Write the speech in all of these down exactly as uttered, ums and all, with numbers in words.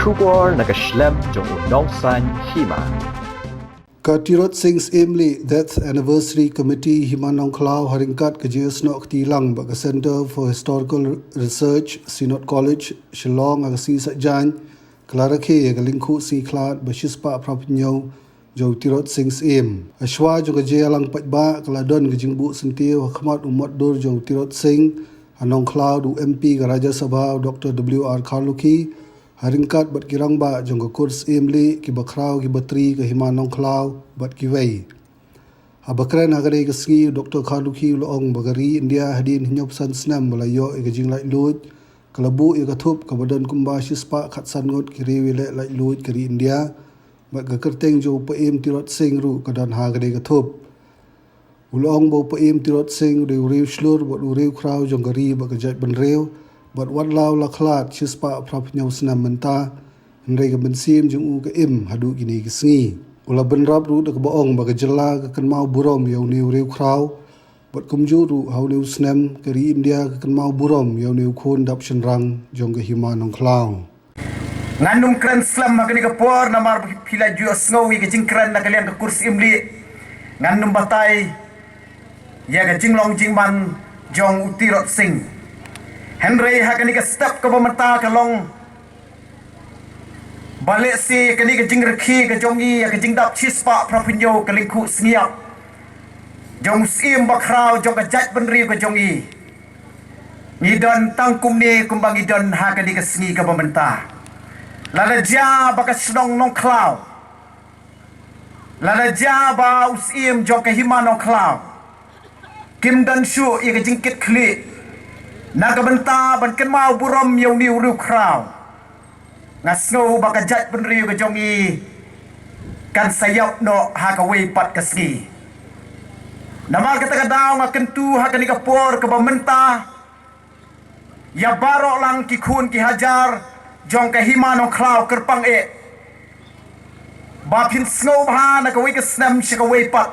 Khubor na ka shlem jong u nongsan hima. Ka Tirot Sing Syiemlieh Death Anniversary Committee Hima Nongkhlaw ha ryngkat ka jingïasnoh kti lang bad ka Centre for Historical Research, Synod College, Shillong, ha ka sngi Saitjaiñ, ka la rakhe ïa ka lyngkhuh sngi khlad ba shispah phra phew hynñiew jong u Tirot Sing Syiem. Hashwa jong ka jingïalang paidbah ka la don ka jingbuh syntiew ha khmat u motdur jong u Tirot Sing ha Nongkhlaw da u M P ka Rajya Sabha u Doctor W R Kharlukhi, ha ryngkat bad ki rangbah jong ka kur Syiemlieh, ki bakhraw, ki batri ka Hima Nongkhlaw bad kiwei. Haba kren ha kane ka sngi, u Doctor Kharlukhi u la ong ba ka ri India hadien hynñiew phew san snem ba la ïoh ïa ka jinglaitluid, ka la buh ïa ka thup kaba don kumba shispah khatsan ngut ki riew ïaleh laitluid ka ri India, bad ka kyrteng jong u Paiem Tirot Sing ruh ka don ha kane ka thup. U la ong ba u Paiem Tirot Sing u dei u riew shlur bad u riew khraw jong ka ri bad ka jaitbynriew, bad wat la u la khlad shispah phra phew hynñiew snem mynta, hynrei ka mynsiem jong u ka im haduh kine ki sngi. U la bynrap ruh da kaba ong ba ka jylla ka kynmaw burom ïa une u riew khraw, bad kumjuh ruh ha une u snem ka ri India ka kynmaw burom ïa une u khun dap shynrang jong ka Hima Nongkhlaw. Ngan ym kren slem ha kane ka por namar phi la ju ïohsngew ïa ka jingkren na ka liang ka kur Syiemlieh. Ngan ym batai ïa ka jinglong jingman jong u Tirot Sing. Hynrei ha kane ka step kaba mynta ka long ba lehse kane ka jingrakhe ka jong i ïa ka jingdap shispah phra phew hynñiew ka lyngkhuh sngi ïap jong u Syiem bakhraw jong ka jaitbynriew ka jong i. Ngi don tang kumne kumba ngi don ha kane ka sngi kaba mynta. Lada jia ba ka shnong Nongkhlaw, lada jia ba u Syiem jong ka Hima Nongkhlaw kim don shuh ïa ka jingkitkhlieh na ka bynta ban kynmaw burom ïa une u riew khraw, nga sngew ba ka jaitbynriew ka jong i kan sa ïap noh ha kawei pat ka sngi. Namar kata ka daw nga kyntu ha kane ka por kaba mynta ïa baroh lang ki khun ki hajar jong ka Hima Nongkhlaw kyrpang eh ba phin sngewbha na kawei ka snem sha kawei pat,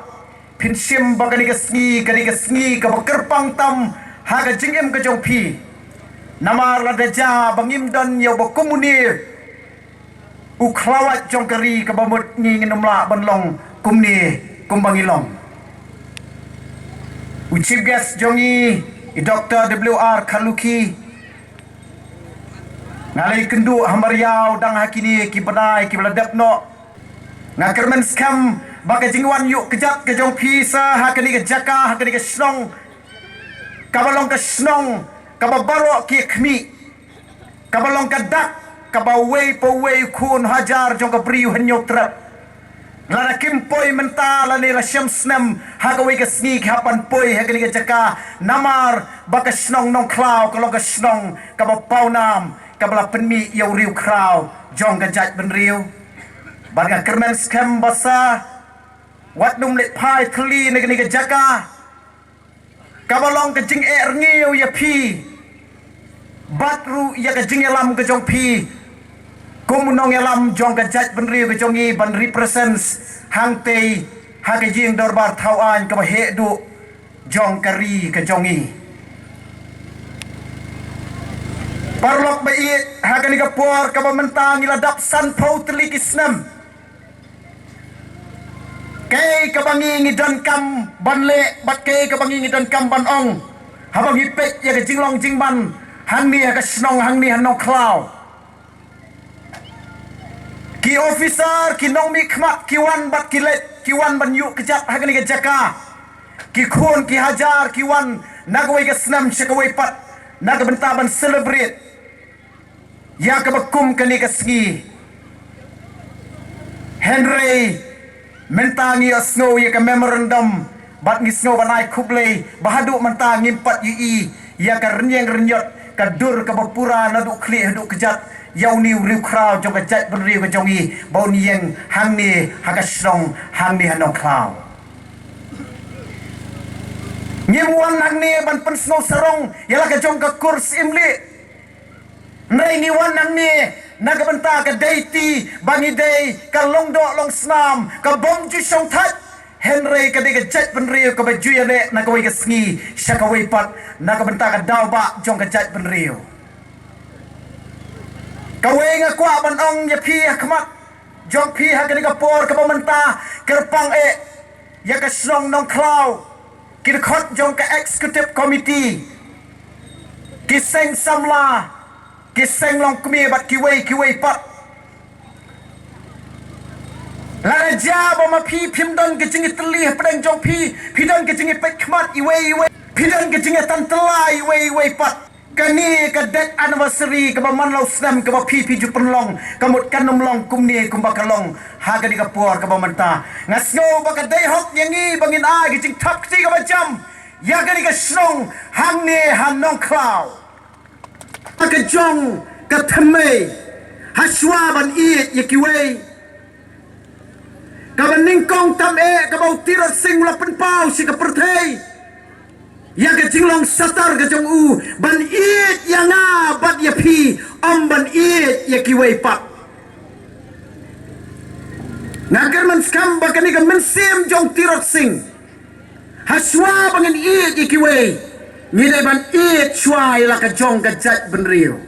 phin shim ba kane ka sngi ka dei ka sngi kaba kyrpang tam ha ka jingim ka jong phi. Namar lada jia ba ngim don ïa uba kum une u khlawait jong ka ri, kaba mut ngi ngin ym lah ban long kumne kumba ngi long. U chief guest jong i, i Doctor W R Kharlukhi, nga la ïakynduh ha mariaw dang ha kine ki bnai kiba la dep noh. Nga kyrmen skhem ba ka jingwan ïuh kjat ka jong phi sa ha kane ka jaka, ha kane ka shnong, kaba long ka shnong kaba baroh ki khmih, kaba long ka dak kaba uwei pa uwei u khun hajar jong ka briew hynñiew trep, lada kim poi mynta lane la shem snem, ha kawei ka sngi ki hap ban poi ha kane ka jaka, namar ba ka shnong Nongkhlaw ka long ka shnong kaba pawnam, kaba la pynmih ïa u riew khraw jong ka jaitbynriew. Bad nga kyrmen skhem ba sa wat nym leit phai thylli na kane ka jaka, kaba long ka jingeh rngiew ïa phi bad ruh ïa ka jingïalam ka jong phi kum u nongïalam jong ka jaitbynriew ka jong i ban represent hangtei ha ka ïing dorbar thaw aiñ kaba heh duh jong ka ri ka jong i. Paralok ba ïeit, ha kane ka por kaba mynta ngi la dap sanphew tylli ki snem. Kaei kaba ngi ngi donkam ban leh bad kaei kaba ngi ngi donkam ban ong, haba ngi peit ïa ka jinglong jingman hangne ha ka shnong, hangne ha Nongkhlaw. Ki officer, ki nongmihkhmat ki wan bad ki leit, ki wan ban ïuh kjat ha kane ka jaka. Ki khun ki hajar ki wan na kawei ka snem sha kawei pat na ka bynta ban celebrate ïa kaba kum kane ka sngi. Hynrei mynta ngi ïohsngew ïa ka memorandum bad ngi sngew ban ai khublei ba haduh mynta ngim pat ïohi ïa ka rynïeng rynïot, ka dur kaba pura naduh khlieh haduh kjat ïa une u riew khraw jong ka jaitbynriew ka jong i ba un ïeng hangne ha ka shnong, hangne ha Nongkhlaw. Ngim wan hangne ban pynsngew sarong ïa la ka jong ka kur Syiemlieh. Hynrei ngi wan hangne na ka bynta ka dei ti ba ngi dei ka Lyngdoh Lyngsnam, ka bym ju shongthait. Hynrei ka dei ka jaitbynriew kaba ju ïaleh na kawei ka sngi sha kawei pat na ka bynta ka daw ba jong ka jaitbynriew. Kawei nga kwah ban ong ïa phi ha khmat jong phi ha kane ka por kaba mynta, kyrpang eh ïa ka shnong Nongkhlaw, ki dkhot jong ka executive committee, ki seng samla, ki seng longkmie bad kiwei kiwei pat. Lada jia ba ma phi phim don ka jingïatylli hapdeng jong phi, phi don ka jingïapeit khmat iwei iwei, phi don ka jingïatan tylla iwei iwei pat. Kane ka death anniversary kaba man la u snem kaba phi phi ju pynlong, ka mut kan ym long kumne kumba ka long ha kane ka por kaba mynta. Nga sngew ba ka dei hok ïa ngi ba ngin ai ka jingthap kti kaba jam ïa kane ka shnong hangne ha Nongkhlaw. Ka jong ka thymmei ha shuwa ban ïeit ïa kiwei. Kaba nyngkong tam eh kaba u Tirot Sing u la pynpaw sha ka pyrthei ïa ka jinglong shatar ka jong u ban ïeit ïa nga bad ïa phi, ym ban ïeit ïa kiwei pat. Nga kyrmen skhem ba kane ka mynsiem jong Tirot Sing, ha shuwa ba ngin ïeit ïa kiwei, ngi dei ban ïeit shuwa ïa la ka jong ka jaitbynriew.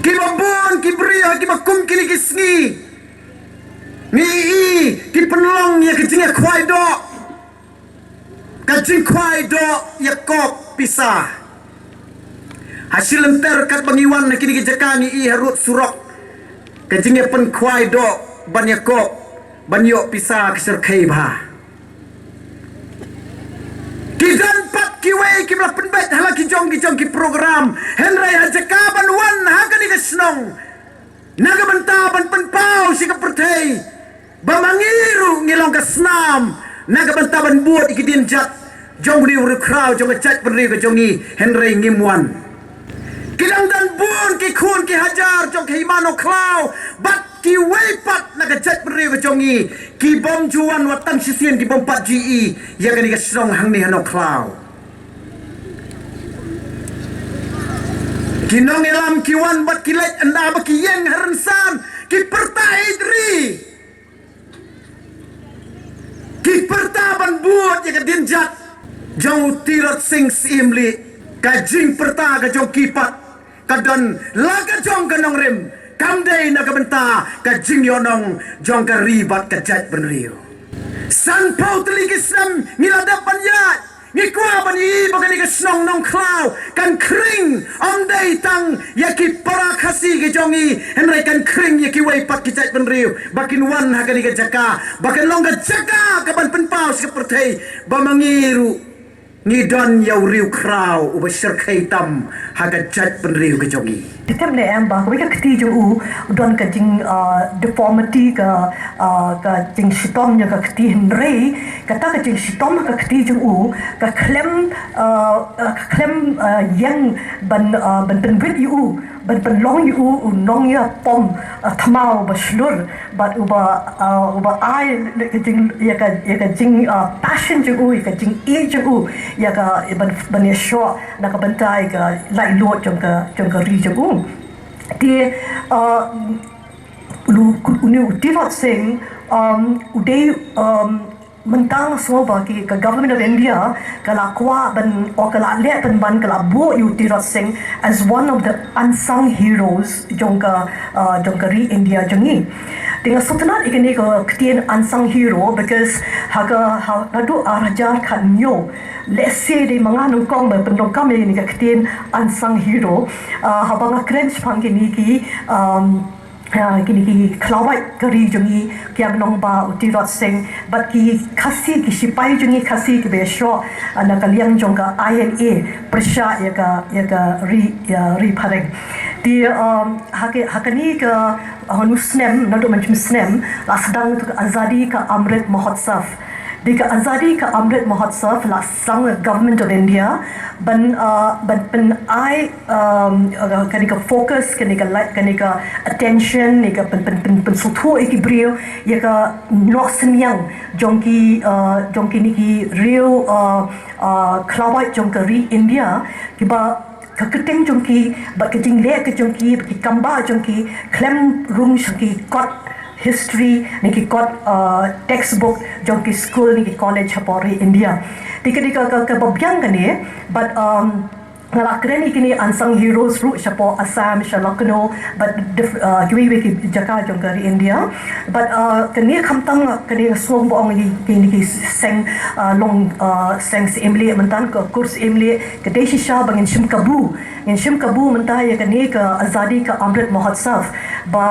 Kiba bun ki briew ha kiba kum kine ki sngi ngi i ki pynlong ïa ka jingïakhwai doh, ka jingkhwai doh ïa kop pisa. Ha shi lynter katba ngi wan ha kine ki jaka ngi i harud surok ka jingïapynkhwai doh ban ïa kop, ban ïoh pisa ka shyrkhei bha. Ki don pat kiwei kiba la pynbeit ha la ki jong ki jong ki program, hynrei ha jaka ban wan ha kane ka shnong na ka bynta ban pynpaw sha ka pyrthei ba ma ngi ruh ngi long ka snam na ka bynta ban bud ïa ki dienjat jong une u riewkhraw jong ka jaitbynriew ka jong ngi, hynrei ngim wan. Ki dang don bun ki khun ki hajar jong ka hima Nongkhlaw bad kiwei pat na ka jaitbynriew ka jong ngi ki bym ju wan, wat tang shisien ki bym pat ju i ïa kane ka shnong hangne ha Nongkhlaw. Ki nongïalam ki wan bad ki leit ynda ba ki ïeng ha rynsan, ki pyrta ïeit ri, ki pyrta ban bud ïa ka dienjat jong u Tirot Sing Syiem Lieh. Ka jingpyrta ka jong ki pat ka don la ka jong ka nongrim, kam dei na ka bynta ka jingïohnong jong ka ri bad ka jaitbynriew. Sanphew tylli ki snem ngi la dep ban ïaid, ngi kwah ban ïohi ba kane ka shnong Nongkhlaw kan khring, ym dei tang ïa ki para Khasi ki jong ngi, hynrei kan khring ïa kiwei pat ki jaitbynriew ba kin wan ha kane ka jaka, ba kan long ka jaka kaban pynpaw sha ka pyrthei ba ma ngi ruh ngi don ïa u riewkhraw uba shyrkhei tam ha ka jaitbynriew ka jong ngi. Te tip ne em ba kawei ka kti jong u don ka jing, ah, deformity, ka, ah, ka jingshitom jong ka kti, hynrei kata ka jingshitom ka kti jong u ka khlem, ah, ah, ka khlem, ah, ïeng ban, ah, ban pynwit ïa u, ban pynlong ïa u u nongïapom, ah, thma uba shlur bad uba, ah, uba ai ka jing, ïa ka, ïa ka jing, ah, passion jong u, ïa ka jingïeit jong u ïa ka, ïa ban, ban ïashoh na ka bynta ïa ka laitluid jong ka, jong ka ri jong u. Te, ah, u, une u Tirot Sing, um, u dei, um, mynta nga sngew ba ki, ka Government of India ka la kwah ban, o ka la leh pynban, ka la buh ïa u Tirot Sing as one of the unsung heroes jong ka, uh, jong ka ri India jong ngi. Te nga sngewtynnat ïa kane ka ktien unsung hero because ha ka, ha, naduh ar hajar khathynñiew, lehse dei ma nga nyngkong ba pyndonkam ïa kane ka ktien unsung hero. Uh, haba nga kren shaphang kine ki, um, ah, kine ki khlawait ka ri jong ngi, ki ïa nong ba u Tirot Sing bad ki Khasi, ki shipai jong ngi Khasi kiba ïashoh, ah, na ka liang jong ka I N A, pyrshah ïa ka, ïa ka ri, ïa ri phareng. Te, um, ha ka, ha kane ka, ha une u snem, naduh mynjur snem la sdang ïa ka Azadi Ka Amrit Mahotsav. Te ka Azadi Ka Amrit Mahotsav la sdang Government of India ban, ah, ban pyn-, ai, um, uh, kane ka focus, kane ka light, kane ka attention, ne ka pyn, pyn, pyn, pynsngewthuh ïa ki briew ïa ka noh synñiang jong ki, uh, jong kine ki riew, uh, uh, khlawait jong ka ri India, kiba ka kyrteng jong ki bad ka jingleh ka jong ki bad ki kambah jong ki khlem rung sha ki kot history ne ki kot, uh, textbook jong ki skul ne ki college hapoh ri India. Te kane ka, ka, kaba biang kane bad, um, nga la kren ïa kine unsung heroes ruh shapoh Assam, sha Lucknow, bad kiwei kiwei ki jaka jong ka ri India. Bad kane khamtam kane nga sngew ba ong ïa kine ki seng long seng syiemlieh mynta, ka kur syiemlieh, ka dei shisha ba ngin shim kabu, ngin shim kabu mynta ïa kane ka Azadi ka Amrit Mahotsav, ba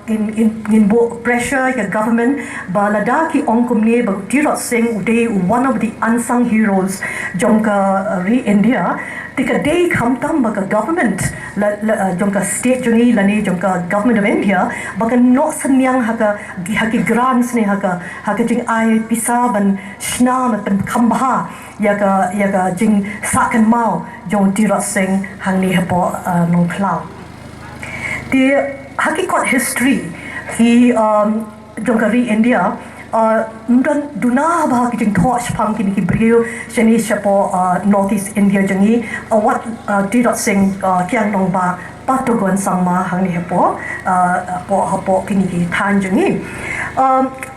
ngin, ngin, ngin buh pressure ïa ka government ba lada ki ong kumne ba u Tirot Sing u dei one of the unsung heroes jong ka ri India, te ka dei khamtam ba ka government la, la, jong ka state jong i lane jong ka government of India ba kan noh synñiang ha ka, ha ki grants ne ha ka, ha ka jingai pisa ban shna ban pynkham bha ïa ka, ïa ka jingsah kynmaw jong u Tirot Sing hangne hapoh Nongkhlaw. Te ha ki kot history hi jong ka ri India, ym don duna ba ki jingthoh shaphang kine ki briew shane shapoh North East India jong i, wat Tirot Sing Kiang Nangbah Pattogon Sangma hangne hapoh, hapoh, hapoh kine ki thaiñ jong i.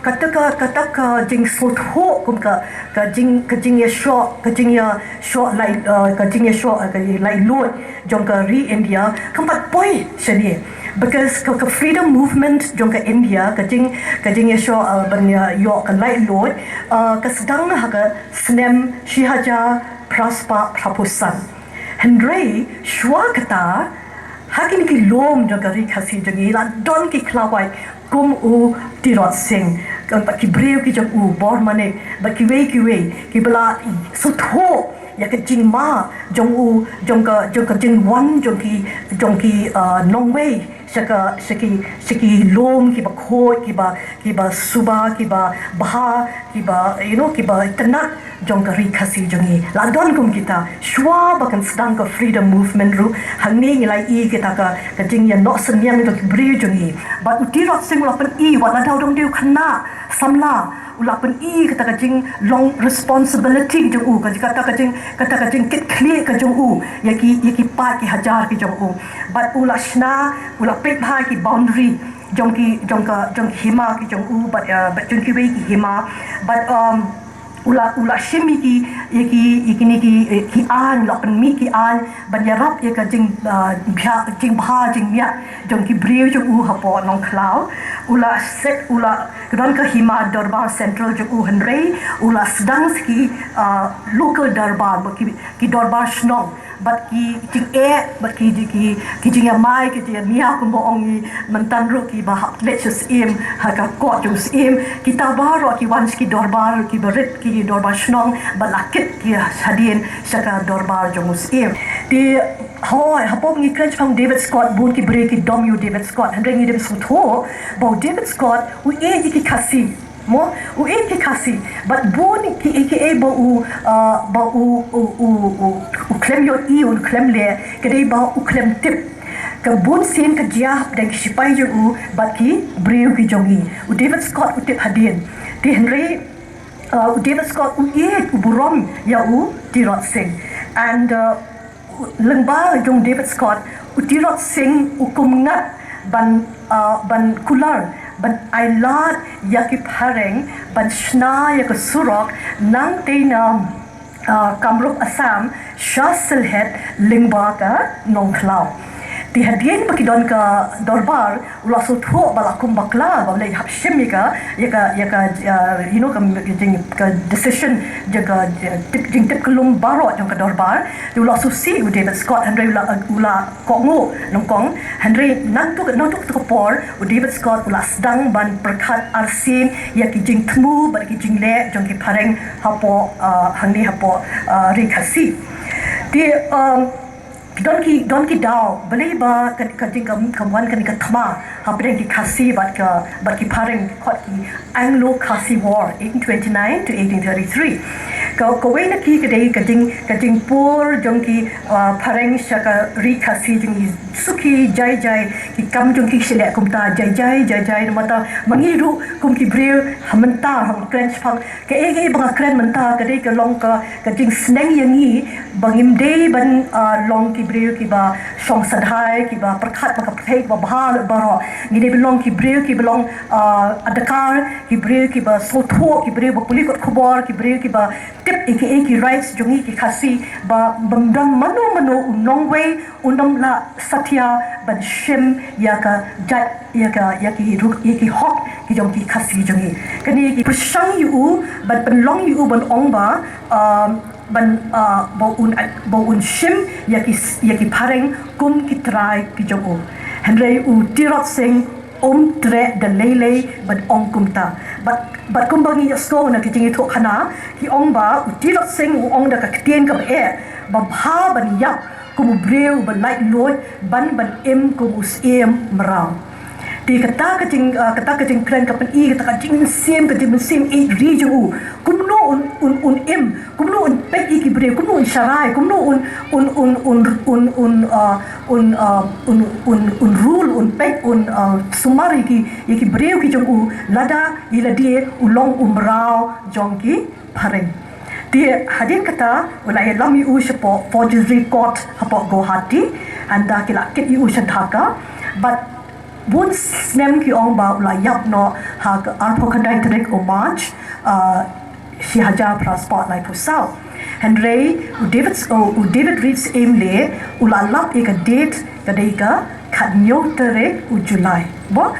Kata ka, kata ka jingsngewthuh kum ka, ka jing, ka jingïashoh, ka jingïashoh lai, ka jingïashoh, ka laitluid jong ka ri India kam pat poi shane. Because ka, ka freedom movement jong ka India, ka jing, ka jingïashoh ban ïoh ka laitluid, ka sdang ha ka snem shi hajar phra spah phraphew san. Hynrei shuwa kata, ha kine ki lum jong ka ri Khasi jong i la don ki khlawait kum u Tirot Sing, bad ki briew ki jong u, Bormanik, bad kiwei kiwei, kiba la sngewthuh ïa ka jingma jong u, jong ka, jong ka jingwan jong ki, jong ki nongwei sha ka, sha ki, sha ki lum kiba khuid, kiba, kiba suba, kiba bha, kiba, you know, kiba itynnad jong ka ri Khasi jong i. La don kum kita shuwa ba kan sdang ka freedom movement ruh. Hangne ngi la ïohi kita ka, ka jingïanoh synñiang jong ki briew jong i. Bad u Tirot Sing u la pyni wat lada u dang dei u khynnah samla, u la pyni kata ka jinglong responsibility jong u, kata ka jing, kata ka jingkitkhlieh ka jong u ïa ki, ïa ki paid ki hajar ki jong u. Bad u la shna, u la peit bha ki boundary jong ki, jong ka, jong ki hima ki jong u, bad, bad jong kiwei ki hima. Bad u la, u la shim ïa ki, ïa ki, ïa kine ki, ki aiñ, u la pynmih ki aiñ ban ïarap ïa ka jing, jingbha, jingmiat jong ki briew jong u hapoh Nongkhlaw. U la set, u la, ka don ka hima dorbar central jong u, hynrei u la sdang sa ki local dorbar, bad ki, ki dorbar shnong, bad ki jingeh, bad ki, ki, ki jingïamai, ki jingïania kumba ong i mynta ruh, kiba hap leit sha syiem ha ka kot jong u syiem. Kita baroh ki wan sha ki dorbar, kiba rit ki dorbar shnong, bad la kit ki hadien sha ka dorbar jong u syiem. Te hooid, hapoh ngi kren shaphang David Scott, bun ki briew ki dom ïa u David Scott, hynrei ngi dei ban sngewthuh ba u David Scott u ïeit ïa ki Khasi. Mo, u ïeit ïa ki Khasi, bad bun ki, ki, kiei ba u, ba u, u, u, u, u khlem ïohi, u khlem leh, ka dei ba u khlem tip. Ka bun sien ka jia hapdeng ki shipai jong u bad ki briew ki jong i. U David Scott u tip hadien. Te hynrei u David Scott u ïeit, u burom ïa u Tirot Sing. And lyngba jong David Scott, u Tirot Sing u kum ngat ban, ban kular, ban ailad ïa ki phareng ban shna ïa ka surok nangtei na Kamrup Assam sha Sylhet lyngba ka Nongkhlaw. Te hadien ba ki don ka dorbar, u la sngewthuh ba la kum bakla ba u la hap shim ïa ka, ïa ka, ïa ka, you know, ka jing, ka decision jong ka, jingtip kyllum baroh jong ka dorbar. Te u la sngewsih u David Scott, hynrei u la, u la kohnguh nyngkong. Hynrei naduh, naduh kata ka por u David Scott u la sdang ban pyrkhat arsien ïa ki jingthmu bad ki jingleh jong ki phareng hapoh, hangne hapoh ri Khasi. Te don ki, don ki daw, balei ba ka, ka jing, ka, ka wan kane ka thma hapdeng ki Khasi bad ka, bad ki phareng, ki khot ki Anglo-Khasi War, eighteen twenty-nine to eighteen thirty-three. Ka, kawei na ki ka dei ka jing, ka jingpur jong ki phareng sha ka ri Khasi jong i, suki jai jai, ki kam jong ki shu leh kumta jai jai, jai jai, namar ta ma ngi ruh kum ki briew ha mynta, ha kren shaphang kaei kaei ba nga kren mynta, ka dei ka long ka, ka jingsneng ïa ngi ba ngim dei ban long ki briew kiba shong sadhai, kiba pyrkhat ba ka pyrthei kaba bha lut baroh. Ngi dei ban long ki briew kiba long adkar, ki briew kiba sngewthuh, ki briew ba pule kot khubor, ki briew kiba tip ïa ki, ïa ki rights jong ngi ki Khasi, ba ym don mano mano u nongwei un ym lah satia ban shim ïa ka jait, ïa ka, ïa ki ruk, ïa ki hok ki jong ki Khasi jong ngi. Kane ki pyrshang ïa u ban pynlong ïa u ban ong ba, um, ban, uh, ba un, ba un shim ïa ki, ïa ki phareng kum ki trai ki jong u. Hynrei u Tirot Sing um treh da lei lei ban ong kumta. Bad, bad kumba ngi ïohsngew na ki jingïathuhkhana, ki ong ba u Tirot Sing u ong da ka ktien kaba eh, ba bha ban ïap kum u briew ba laitluid ban, ban im kum u syiem mraw. Te kata ka jing, ah, kata ka jingkren ka pyni kata ka jingmynsiem, ka jingmynsiem ïeit ri jong u. Kumno un, un, un im, kumno un peit ïa ki briew, kumno un sharai, kumno un, un, un, un, un, un, ah, un, ah, un, un, un rule, un peit, un, ah, sumar ïa ki, ïa ki briew ki jong u, lada ïa lade u long u mraw jong ki phareng. Te hadien kata u la ïalam ïa u shapoh Forgery Court hapoh Guwahati, ynda ki la kit ïa u sha Dhaka. Bad bun snem ki ong ba u la ïap noh ha ka arphew khyndai tarik u March, ah, shi hajar phra spah laiphew saw. Hynrei u David, u, u David Reed Syiem leh u la lap ïa ka date, ka dei ka khathynñiew tarik u July. Mo,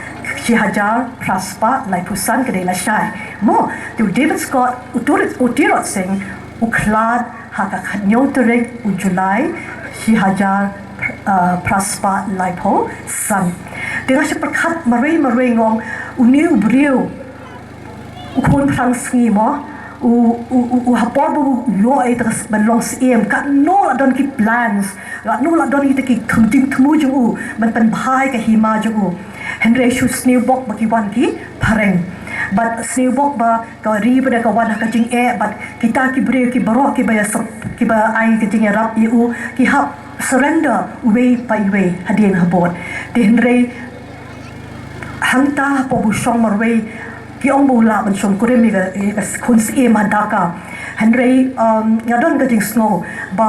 shi hajar phra spah laiphew san, ka dei lashai. Mo, te u David Scott, u Tirot, u Tirot Sing u khlad ha ka khathynñiew tarik u July, shi hajar, ah, phra spah laiphew san. Te nga shu pyrkhat marwei marwei, nga ong, une u briew u khun phrang sngi mo, u, u, u, u ha por ba u ïoh ïa kata ka s-, ban long syiem, katno la don ki plans, katno la don kita ki jingthmu jong u ban pynbha ïa ka hima jong u. Hynrei shu sniewbok ba ki wan ki phareng. Bad sniewbok ba ka ri pat ka wan ha ka jingeh, bad kita ki briew ki baroh kiba ïa sep, kiba ai ka jingïarap ïa u, ki hap surrender uwei pa uwei hadien habud. Te hynrei hangta hapoh ba u shong marwei, ki ong ba u lah ban shong kurim ïa ka, ïa ka khun syiem ha Dhaka. Hynrei, um, nga don ka jingsngew ba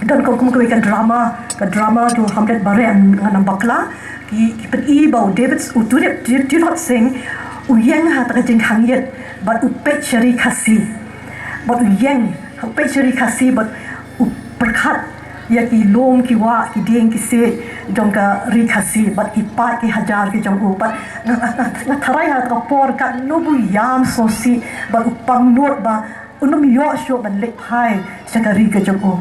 don kum, kum kawei ka drama, ka drama jong u Hamlet Bareh, ngan ym bakla. Ki, ki pyni ba u David, u Tirot, Tir-, Tirot Sing u ïeng ha kata ka jingkhang ïit bad u peit sha ri Khasi. Bad u ïeng, u peit sha ri Khasi bad u pyrkhat ïa ki lum ki wah, ki dieng ki siej jong ka ri Khasi, bad ki paid ki hajar ki jong u. Bad nga, nga, nga, nga tharai ha kata ka por katno ba u ïam sngewsih, bad u pang nud ba un ym ïoh shuh ban leit phai sha ka ri ka jong u.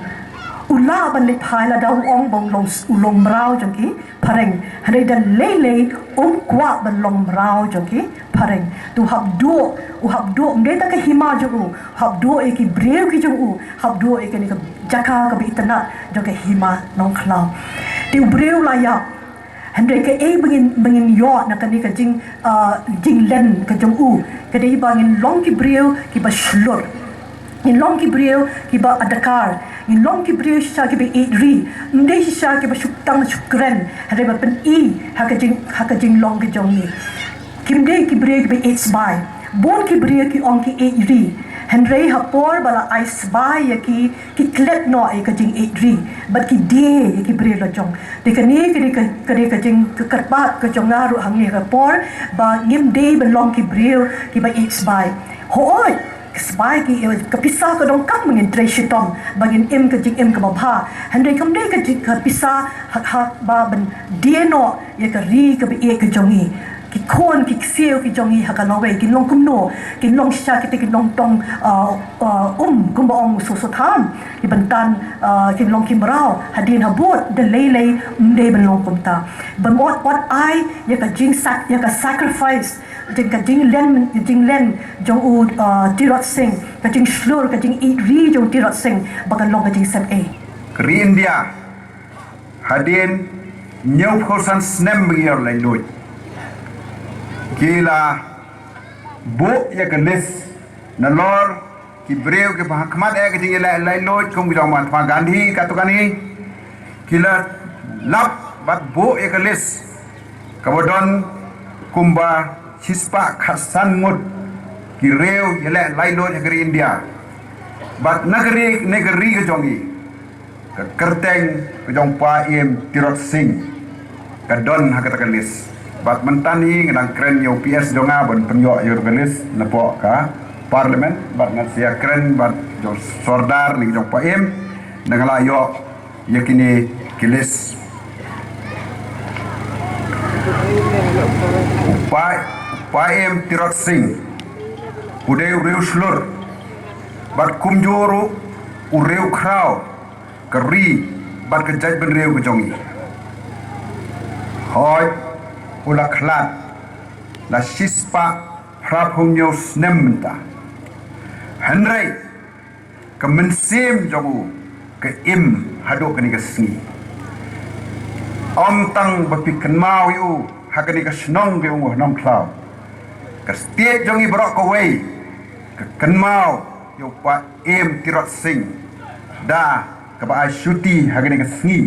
U lah ban leit phai lada u ong ba u long, u long mraw jong ki phareng. Hynrei da lei lei um kwah ban long mraw jong ki phareng. Te u hap duh, u hap duh, ym dei tang ka hima jong u, u hap duh ïa ki briew ki jong u, hap duh ïa kane ka jaka kaba itynnad jong ka hima Nongkhlaw. Te u briew la ïap. Hynrei kaei ba ngin, ba ngin ïoh na kane ka jing, ah, jinglen ka jong u, ka dei ba ngin long ki briew kiba shlur. Ngin long ki briew kiba adkar. Ngin long ki briew shisha kiba ïeit ri. Ym dei shisha kiba shu tang shu kren, hynrei ba pyni ha ka jing, ha ka jinglong ka jong ngi. Kim dei ki briew kiba ïeit sbai. Bun ki briew ki ong ki ïeit ri, hynrei ha por ba la ai sbai ïa ki, ki klet noh ïa ka jingïeit ri bad ki die ïa ki briew la jong. Te kane ka dei ka, ka dei ka jing, ka kyrpad ka jong nga ruh hangne ha ka por ba ngim dei ban long ki briew kiba ïeit sbai. Hooid, ka sbai ki, eh, ka pisa ka donkam ba ngin trei shitom, ba ngin im ka jingim kaba bha. Hynrei kam dei ka jing, ka pisa ha, ha ba ban die noh ïa ka ri kaba ïeit ka jong ngi. Ki khun ki ksiew ki jong ngi ha ka lawei kin long kumno, kin long shisha kita ki nongtong, ah, ah, um, kumba ong u Soso Tham, ki ban tan, ah, kin long ki mraw hadien habud, da lei lei ym dei ban long kumta. Ba mut wat ai ïa ka jingsak, ïa ka sacrifice, jing ka jinglen, jinglen jong u, ah, Tirot Sing, ka jingshlur, ka jingïeit ri jong u Tirot Sing ba kan long ka jingsep ei. Ka ri India hadien hynñiewphew san snem ba ngi ïoh laitluid, ki la buh ïa ka list nalor ki briew kiba ha khmat eh ka jingïaleh laitluid kum ki jong Mahatma Gandhi katto katne. Ki la lap bad buh ïa ka list kaba don kumba shispah khatsan ngut ki riew ïaleh laitluid ha ka ri India. Bad na ka ri, na ka ri ka jong ngi, ka kyrteng ka jong Pa Ïem Tirot Sing ka don ha kata ka list. Bad mynta hi nga dang kren ïa u P S jong nga ban pynïoh ïa ka list napoh ka Parliament, bad ngan sa ïakren bad jong sordar ne jong Paiem, na nga la ïoh ïa kine ki list. U Pa, Paiem Tirot Sing u dei u riew shlur bad kumjuh ruh u riew khraw ka ri bad ka jaitbynriew ka jong i. Hooid, u la khlad la shispah phraphew hynñiew snem mynta. Hynrei ka mynsiem jong u ka im haduh kane ka sngi. Ym tang ba phi kynmaw ïa u ha kane ka shnong ka jong u ha Nongkhlaw, ka state jong i baroh kawei ka kynmaw ïa u Paiem Tirot Sing da kaba ai shuti ha kane ka sngi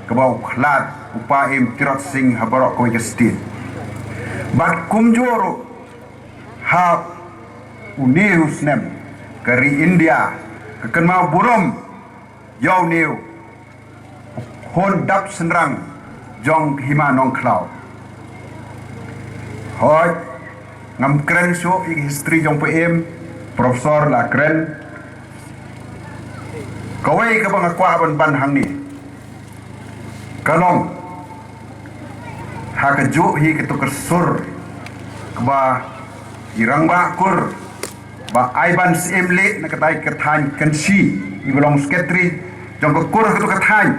kaba u khlad u Paiem Tirot Sing ha baroh kawei ka state. Bad kumjuh ruh ha une u snem ka ri India ka kynmaw burom ïa une u khun dap shynrang jong ka hima Nongkhlaw. Hooid, ngam kren shuh ïa ka history jong Paiem, Professor la kren. Kawei kaba nga kwah ban ban hangne ka long ha kajuh hi kato ka sur kaba i rangbah kur Bah Aiban Syiemlieh na katai ka thaiñ Kynshi, iba long secretary jong ka kur ha kato ka thaiñ.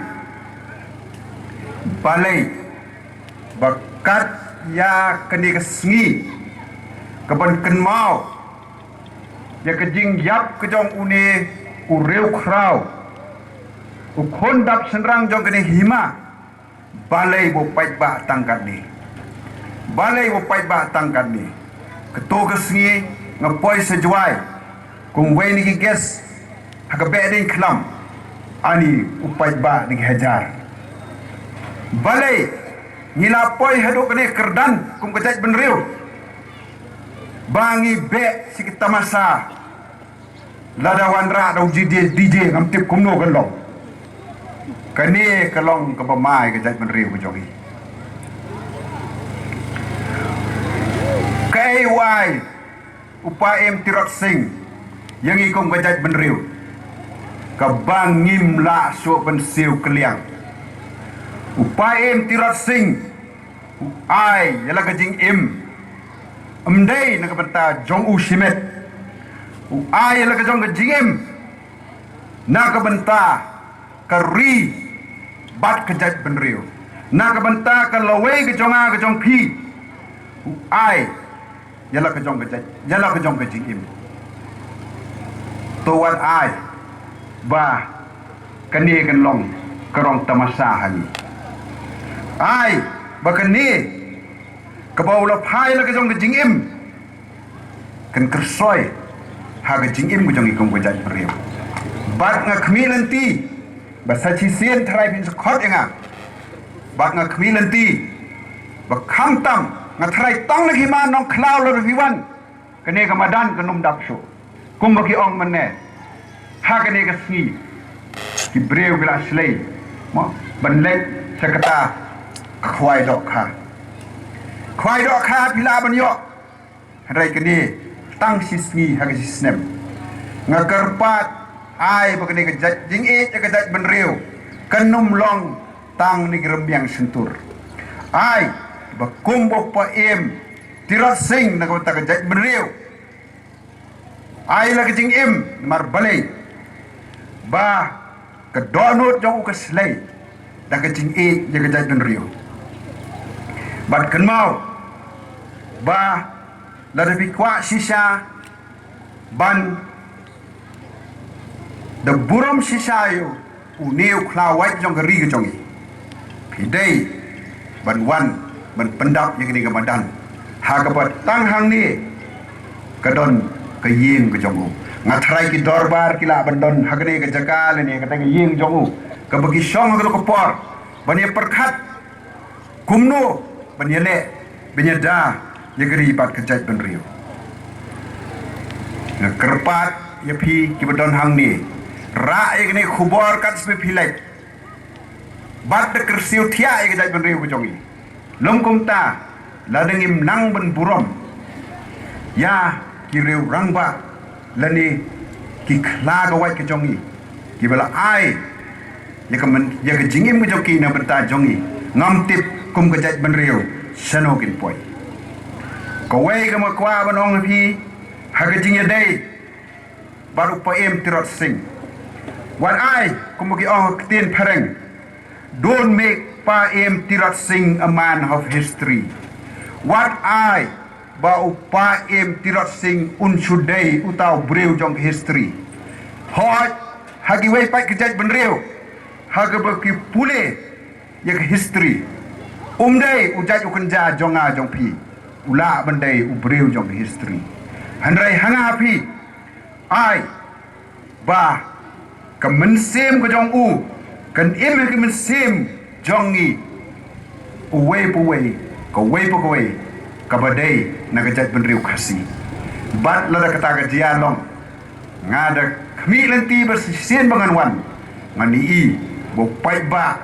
Balei ba kat ïa kane ka sngi kaban kynmaw ïa ka jingïap ka jong une u riew khraw, u khun dap shynrang jong kane hima. Balei ba u paidbah tang katne? Balei ba u paidbah tang katne? Kato ka sngi nga poi sha Jowai kum uwei na ki guest ha ka Behdeiñkhlam, ani u paidbah da ki hajar. Balei ngi la poi haduh kane ka kyrdan kum ka jaitbynriew ba ngi beh sha ki tamasa? Lada wanrah da u DJ, DJ ngam tip kumno kan long. Kane ka long kaba mai ka jaitbynriew ka jong ngi. Kaei u ai u Paiem Tirot Sing ïa ngi kum ka jaitbynriew kaba ngim lah shuh ban siew kylliang? U Paiem Tirot Sing u ai ïa la ka jingim, ym dei na ka bynta jong u shimet. U ai ïa la ka jong ka jingim na ka bynta ka ri bad ka jaitbynriew, na ka bynta ka lawei ka jong nga ka jong phi. U ai ïa la ka jong ka jait, ïa la ka jong ka jingim. To wat ai ba kane kan long ka rong tamasa ha ngi. Ai ba kane kaba u la phai la ka jong ka jingim kan kyrsoi ha ka jingim ka jong ngi kum ka jaitbynriew. Bad nga khmih lynti ba sa shisien tharai phin sa khot ïa nga. Bad nga khmih lynti ba khamtam nga tharai tang na ka hima Nongkhlaw lada phi wan, kane ka madan kan ym dap shuh. Kumba ki ong mynne, ha kane ka sngi ki briew ki la shlei, mo, ban leit sha kata ka khwai dohkha. Khwai dohkha phi lah ban ïoh, hynrei kane tang shi sngi ha ka shi snem. Nga kyrpad ai ba kane ka jait jingïeit ka jaitbynriew kan ym long tang na ki rymmiang shyntur. Ai ba kum ba u Paiem Tirot Sing na ka bynta ka jaitbynriew, ai la ka jingim. Namar balei? Ba ka dohnud jong u ka shlei da ka jingïeit ïa ka jaitbynriew. Bad kynmaw ba lada phi kwah shisha ban da burom shisha ïa u, une u khlawait jong ka ri ka jong ngi, phi dei ban wan ban pyndap ïa kane ka madan. Ha kaba tang hangne ka don ka ïing ka jong u. Nga tharai ki dorbar ki lah ban don ha kane ka jaka lane kata ka ïing jong u kaba ki shong ha kata ka por ban ïa pyrkhat kumno ban ïaleh ban ïada ïa ka ri bad ka jaitbynriew. Nga kyrpad ïa phi kiba don hangne, rah ïa kane ka khubor kat shaba phi leit bad da kyrsiew thiah ïa ka jaitbynriew ka jong ngi. Lym kumta, lada ngim nang ban burom ïa ki riew rangbah lane ki khla ka wait ka jong ngi, kiba la ai ïa ka, ïa ka jingim ka jong ki na bynta jong ngi, ngam tip kum ka jaitbynriew shano kin poi. Kawei kaba nga kwah ban ong ha phi, ha ka jingïadei bad u Paiem Tirot Sing, wat ai, kumba ki ong ha ka ktien phareng, don't make Paiem Tirot Sing a man of history. Wat ai ba u Paiem Tirot Sing un shu dei uta u briew jong ka history. Hooid, ha kiwei pat ki jaitbynriew, ha kaba ki pule ïa ka history, um dei u jait u kynja jong nga jong phi, u lah ban dei u briew jong ka history. Hynrei ha nga ha phi, ai ba ka mynsiem ka jong u kan im ha ka mynsiem jong ngi, uwei pa uwei, kawei pa kawei, kaba dei na ka jaitbynriew Khasi. Bad lada kata ka jia long, nga da khmih lynti ba shisien ba ngan wan, ngan ïohi ba u paidbah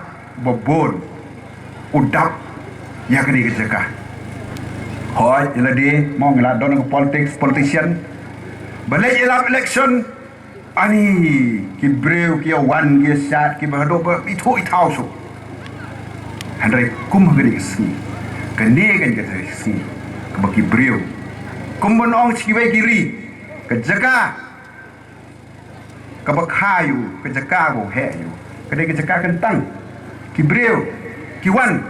ba bun u dap ïa kane ka jaka. Hooid, ïa lade mo ngi la don ka politics, politician, ba leit ïalap election, ani ki briew ki ïa wan ki ïa shad kiba haduh ba ithuh ithaw shuh. Hynrei kum ha kane ka sngi, kane ka sngi kaba ki briew, kumba ong sha kiwei ki ri, ka jaka kaba kha ïa u, ka jaka ba u heh ïa u, ka dei ka jaka kyntang. Ki briew ki wan,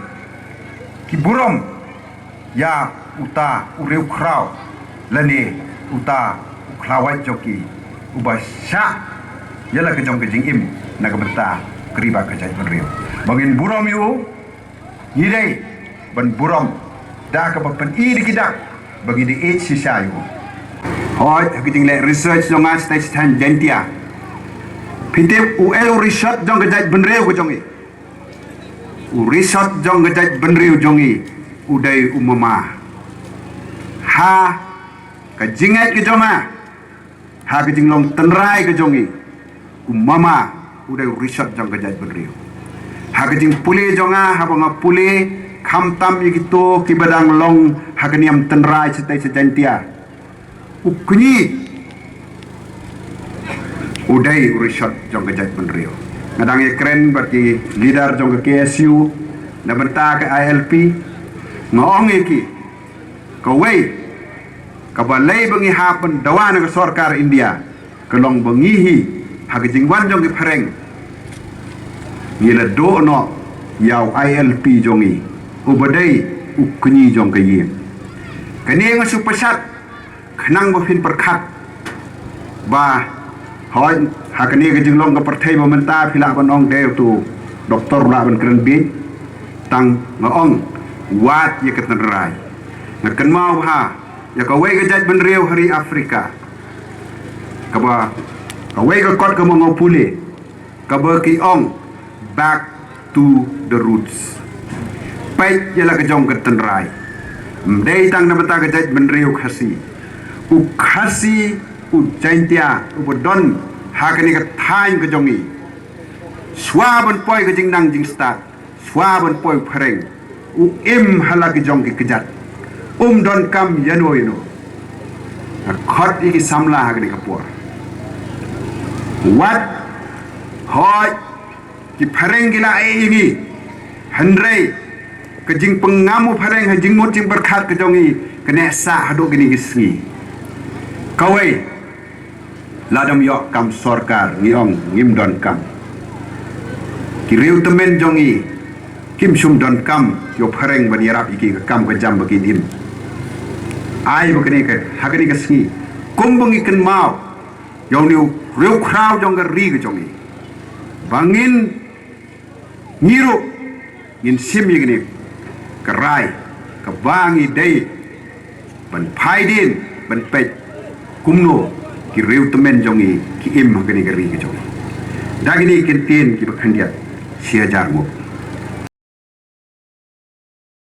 ki burom ïa uta u riewkhraw lane uta u khlawait jong ki, uba shah ïa la ka jong ka jingim na ka bynta ka ri bad ka jaitbynriew. Ba ngin burom ïa u, ngi dei ban burom da kaba pyni da ki dak ba ngi dei ïeit shisha ïa u. Hooid, ha ka jingleh research jong nga shatai sha thaiñ Jaintia, phi tip u ei u rishot jong ka jaitbynriew ka jong ngi? U rishot jong ka jaitbynriew jong ngi u dei u mama. Ha ka jingngeit ka jong nga, ha ka jinglong tynrai ka jong ngi, u mama u dei u rishot jong ka jaitbynriew. Ha ka jingpule jong nga, haba nga pule khamtam ïa kito kiba dang long ha ka niam tynrai shatai sha Jaintia, u kñi u dei u rishot jong ka jaitbynriew. Nga dang ïakren bad ki leader jong ka K S U na bynta ka I L P, nga ong ïa ki, kawei kaba lei ba ngi hap ban dawa na ka sorkar India ka long ba ngi hi, ha ka jingwan jong ki phareng, ngi la duh noh ïa u I L P jong ngi, uba dei u kñi jong ka ïing. Kane nga shu pyrshah khnang ba phin pyrkhat ba, hooid, ha kane ka jinglong ka pyrthei ba mynta phi lah ban ong dei uto u doktor u lah ban kren bieit, tang nga ong, wad ïa ka tynrai. Nga kynmaw bha ïa kawei ka jaitbynriew ha ri Afrika, kaba kawei ka kot kaba nga pule, kaba ki ong back to the roots. Peit ïa la ka jong ka tynrai. Ym dei tang na bynta ka jaitbynriew Khasi, u Khasi, u Jaintia uba don ha kane ka thaiñ ka jong ngi, shuwa ban poi ka jingnang jingstad, shuwa ban poi u phareng, u im ha la ki jong ki kjat, um donkam ïano ïano. Nga khot ïa ki samla ha kane ka por, wat, hooid, ki phareng ki la ai ïa ngi, hynrei ka jingpynngam u phareng ha jingmut jingpyrkhat ka jong ngi ka neh sah haduh kine ki sngi. Kawei, lada ym ïoh kam sorkar, ngi ong ngim donkam. Ki riew tymmen jong ngi kim shym donkam ïa u phareng ban ïarap ïa ki ka kam ka jam ba kin im. Ai ba kane ka, ha kane ka sngi, kumba ngi kynmaw ïa une u riewkhraw jong ka ri ka jong ngi, ba ngin, ngi ruh ngin shim ïa kane ka rai kaba ngi dei ban phai dien ban peit kumno ki riew tymmen jong ngi ki im ha kane ka ri ka jong ngi. Da kine ki kyntien kiba khyndiat, shi hajar nguh.